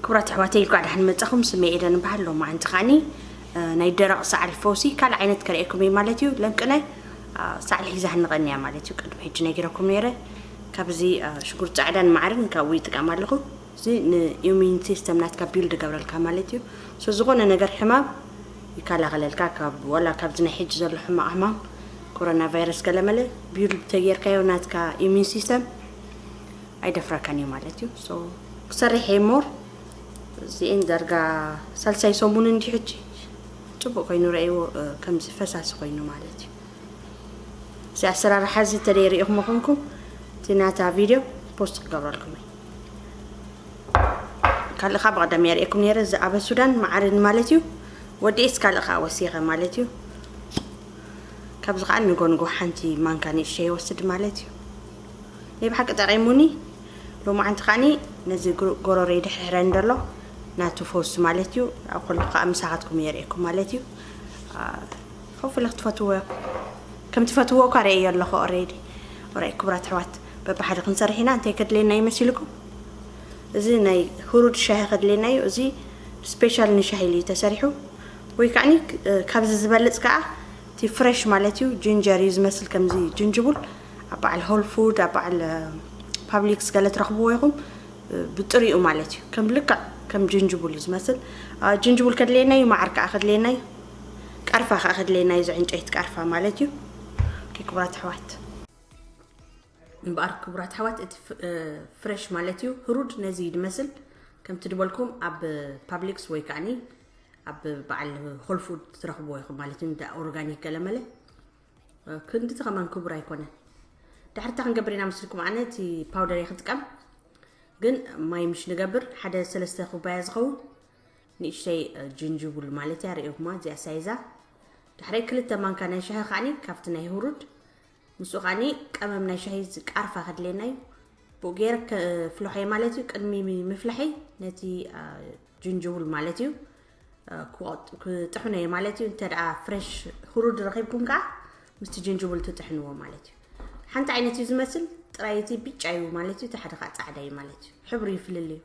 ክቡራት ኣሕዋተይ፣ እንኳዕ ደሓን መጻኹም። ስመይ ኤደን እበሃል። ሎማዓንቲ ከዓኒ፣ እ፣ ናይ ደረቕ ሳዕሊ ፈውሲ ካልእ ዓይነት ከርእየኩም እየ ማለት እዩ። ለምቅነ፣ እ፣ ሳዕሊ ሒዛ ህንቐኒ እያ ማለት እዩ። ቅድሚ ሕጂ ነጊረኩም ነይረ። ካብዚ፣ እ፣ ሽጉርቲ ጻዕዳን መዓርን ካብኡ ይጥቀም ኣለኹ። እዚ ንኢሚዩን ሲስተም ናትካ ቢልድ ይገብረልካ ማለት እዩ። ሶ ዝኾነ ነገር ሕማም ይከላኸለልካ፣ ካብ፣ ዋላ ካብዚ ናይ ሕጂ ዘሎ ሕማቕ ሕማም ኮሮና ቫይረስ ገለመለ ቢልድ ተጌርካዮ ናትካ ኢሚዩን ሲስተም ኣይደፍረካን እዩ ማለት እዩ። ሶ ክሰርሕ እየ ሞር። እዚኤን ዳርጋ ሳልሳይ ሰሙን እንዲ ሕጂ ጽቡቕ ኮይኑ ረእይዎ፣ እ፣ ከምዚ ፈሳሲ ኮይኑ ማለት እዩ። እዚ ኣሰራርሓ እዚ እንተ ደይ ርኢኹሞ ኮንኩም፣ እቲ ናታ ቪድዮ ፖስት ክገብረልኩም እየ። ካልእ ኸኣ ብቐደም የርእየኩም ነይረ፣ እዚ ኣበ ሱዳን መዓርን ማለት እዩ። ወዲኤስ ካልእ ኸኣ ወሲኸ ማለት እዩ። ካብዚ ኸኣ ንጎ ንጎ ሓንቲ ማንካ ንእሽተይ ይወስድ ማለት እዩ። ናይ ብሓቂ ጠቒሙኒ። ሎማዓንቲ ከዓኒ ነዚ ግሩ-፣ ጎረሮይ ድሕርሕረኒ ዘሎ ናቱ ፈውሲ ማለት እዩ። ኣብ ከለኹ ከኣ ምሳኻትኩም የርእየኩም ማለት እዩ። አ፣ ሆፕፉሊ ክትፈትዎ፣ ከም ትፈትዎ እኳ ርእየ ኣለኹ ኦሬዲ። ኦራይ፣ ክቡራት ኣሕዋት፣ በብሓደ ክንሰርሕ ኢና። እንታይ ከድልየና ይመሲልኩም? እዚ ናይ ሁሩድ ሻሂ ከድልየና እዩ። እዚ ስፔሻል ንሻሂ ኢሉ እዩ ተሰሪሑ። ወይ ከዓኒ፣ እ፣ ካብዚ ዝበልጽ ከኣ እቲ ፍሬሽ ማለት እዩ፣ ጅንጀር እዩ ዝመስል፣ ከምዚ ጅንጅቡል ኣብ በዓል ሆል ፉድ፣ ኣብ በዓል፣ እ፣ ፓብሊክስ ገለ ትረኽብዎ ኢኹም፣ እ፣ ብጥሪኡ ማለት እዩ። ከም ልክዕ ከም ጅንጅቡል እዩ ዝመስል። እ፣ ጅንጅቡል ከድልየና እዩ፣ መዓር ከኣ ከድልየና እዩ፣ ቀርፋ ከኣ ከድልየና እዩ፣ እዚ ዕንጨይቲ ቀርፋ ማለት እዩ። ኦኬ፣ ክቡራት ኣሕዋት። እምበኣር ክቡራት ኣሕዋት፣ እቲ ፍ-፣ እ፣ ፍሬሽ ማለት እዩ፣ ህሩድ ነዚ እዩ ዝመስል። ከምቲ ዝበልኩም ኣብ ፓብሊክስ ወይ ከዓኒ ኣብ በዓል ሆል ፉድ ትረኽብዎ ኢኹም ማለት እዩ፣ እንዳ ኦርጋኒክ ገለመለ። እ፣ ክንድቲ ከማን ክቡር ኣይኮነን። ድሕርታ ክንገብር ኢና መስልኩም፣ ኣነ እቲ ፓውደር እየ ክጥቀም፣ ግን ማይ ምሽ ንገብር፣ ሓደ ሰለስተ ኩባያ ዝኸውን ንእሽተይ፣ እ፣ ጅንጅቡል ማለት እያ፣ ርእኹማ እዚኣ ሳይዛ። ድሕረይ ክልተ ማንካ ናይ ሻሂ ከዓኒ ካብቲ ናይ ህሩድ፣ ምስኡ ከዓኒ ቀመም ናይ ሻሂ ቃርፋ ከድልየና እዩ። ብኡ ገይረ ከፍልሖ እየ ማለት እዩ። ቅድሚ ምፍላሐይ ነቲ፣ አ፣ ጅንጅቡል ማለት እዩ፣ አ፣ ክወጥ-፣ ክጥሕኖ እየ ማለት እዩ። እንተ ደኣ ፍሬሽ ህሩድ ረኺብኩም ከኣ ምስቲ ጅንጅቡል ትጥሕንዎ ማለት እዩ። ሓንቲ ዓይነት እዩ ዝመስል፣ ጥራይ እቲ ብጫ እዩ ማለት እዩ፣ እቲ ሓደ ከኣ ጻዕዳ እዩ ማለት እዩ። ሕብሩ ይፍልል እዩ።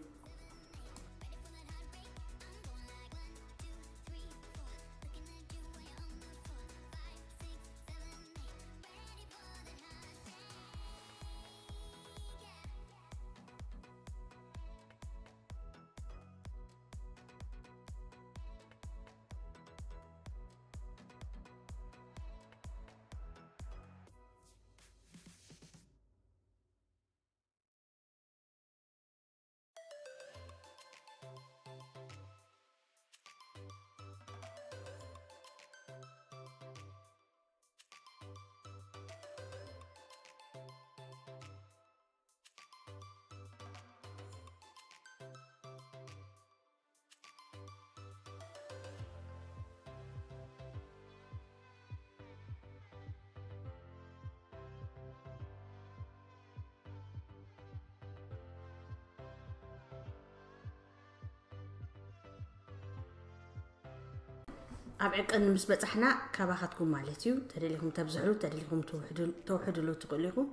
ኣብ ዕቅን ምስ በጻሕና ካባኻትኩም ማለት እዩ። ተደሊኹም ተብዝሕሉ፣ ተደሊኹም ተውሕድሉ፣ ተውሕድሉ ትኽእሉ ኢኹም።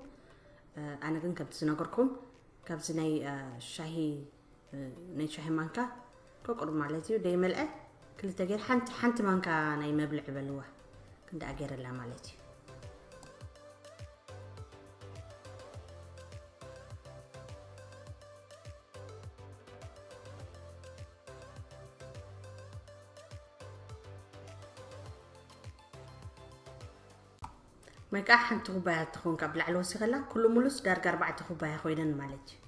እ፣ ኣነ ግን ከምቲ ዝነገርኩም ካብዚ ናይ፣ እ፣ ሻሂ፣ እ፣ ናይ ሻሂ ማንካ ከቁርብ ማለት እዩ። ደይመልአ ክልተ ገይር ሓንቲ፣ ሓንቲ ማንካ ናይ መብልዒ በልዋ ክንድኣ ገይረላ ማለት እዩ። ማይ ከዓ ሓንቲ ኩባያ ትኸውን ካብ ላዕሊ ወሲኸላ፣ ኩሉ ሙሉስ ዳርጋ ኣርባዕተ ኩባያ ኮይነን ማለት እዩ።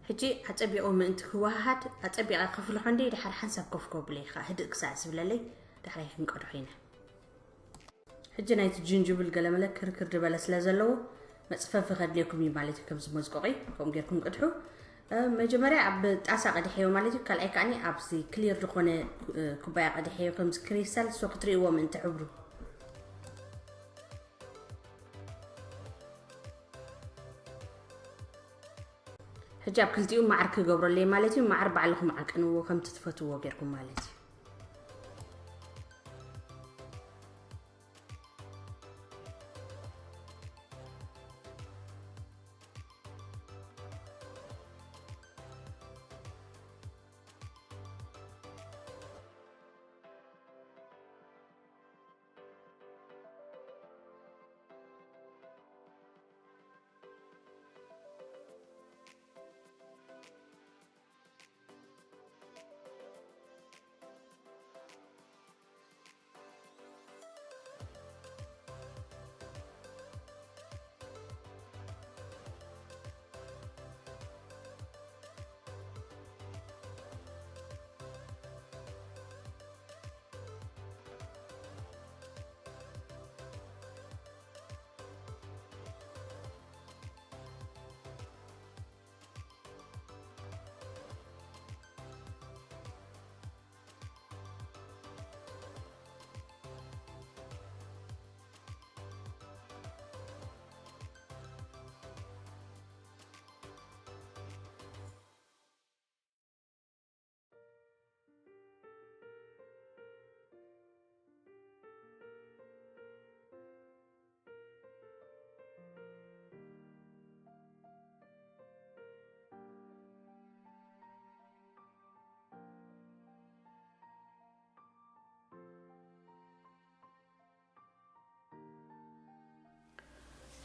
ሕጂ ኣጸቢቑ ምእንቲ ክወሃሃድ ኣጸቢቐ ከፍልሖ እንዲ ድሓር ሓንሳብ ኮፍ ከብሎ ኢኻ፣ ህድእ ክሳዕ ዝብለለይ ድሕራይ ክንቀድሖ ኢና። ሕጂ ናይቲ ጅንጅብል ገለመለ ክርክር ዝበለ ስለ ዘለዎ መጽፈፊ ከድልየኩም እዩ ማለት እዩ። ከምዚ መዝቆቒ ከምኡ ጌርኩም ቅድሑ። እ፣ መጀመርያ ኣብ ጣሳ ቀድሐዮ ማለት እዩ። ካልኣይ ከዓኒ ኣብዚ ክሊር ዝኾነ፣ እ፣ ኩባያ ቀድሐዮ ከምዚ ክሪስታል፣ ሶ ክትርእይዎ ምእንቲ ሕብሩ። ሕጂ ኣብ ክልቲኡ ማዕር ክገብረለይ ማለት እዩ። ማዕር ባዕልኹም ዓቅንዎ ከምቲ ትፈትዎ ጌርኩም ማለት እዩ።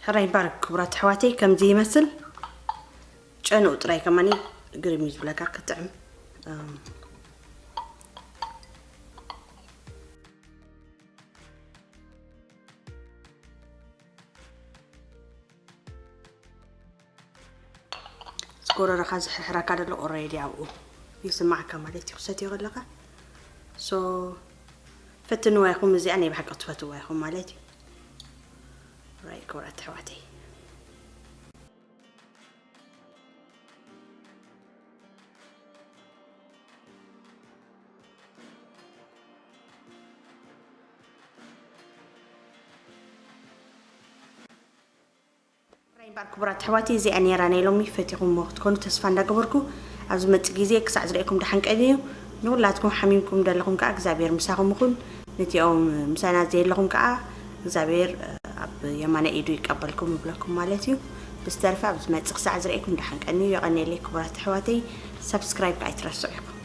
ሕራይ ባርክ ክቡራት ኣሕዋተይ፣ ከምዚ ይመስል። ጨንኡ ጥራይ ከማኒ ግርም እዩ ዝብለካ፣ ክጥዕም። እም፣ ዝጎረረኻ ዝሕርሕረካ ዘሎ ኦረዲ ኣብኡ ይስማዓካ ማለት እዩ፣ ክሰትዮ ከለኻ። ሶ፣ ፈትንዋ ኢኹም፣ እዚኣ ናይ ብሓቂ ትፈትዋ ኢኹም ማለት እዩ። ራይ ክቡራት ኣሕዋተይ። ራይ ባር ክቡራት ኣሕዋተይ፣ እዚኣ ነይራ ናይ ሎሚ። ፈቲኹምዎ ክትኮኑ ተስፋ እንዳገበርኩ፣ ኣብ ዝመጽእ ግዜ ክሳዕ ዝርእየኩም ደሓን ቀንዩ። ንኹላትኩም ሓሚምኩም ዘለኹም ከኣ እግዚኣብሔር ምሳኹም ይኹን። ነቲኦም ምሳና ዘየለኹም ከኣ እግዚኣብሔር ኣብ የማናይ ኢዱ ይቀበልኩም ይብለኩም ማለት እዩ። ብዝተረፈ ኣብ ዝመጽእ ክሳዕ ዝርእየኩም ደሓን ቀንዩ። የቐንየለይ ክቡራት ኣሕዋተይ፣ ሳብስክራይብ ከኣ ኣይትረስዑ ኢኹም።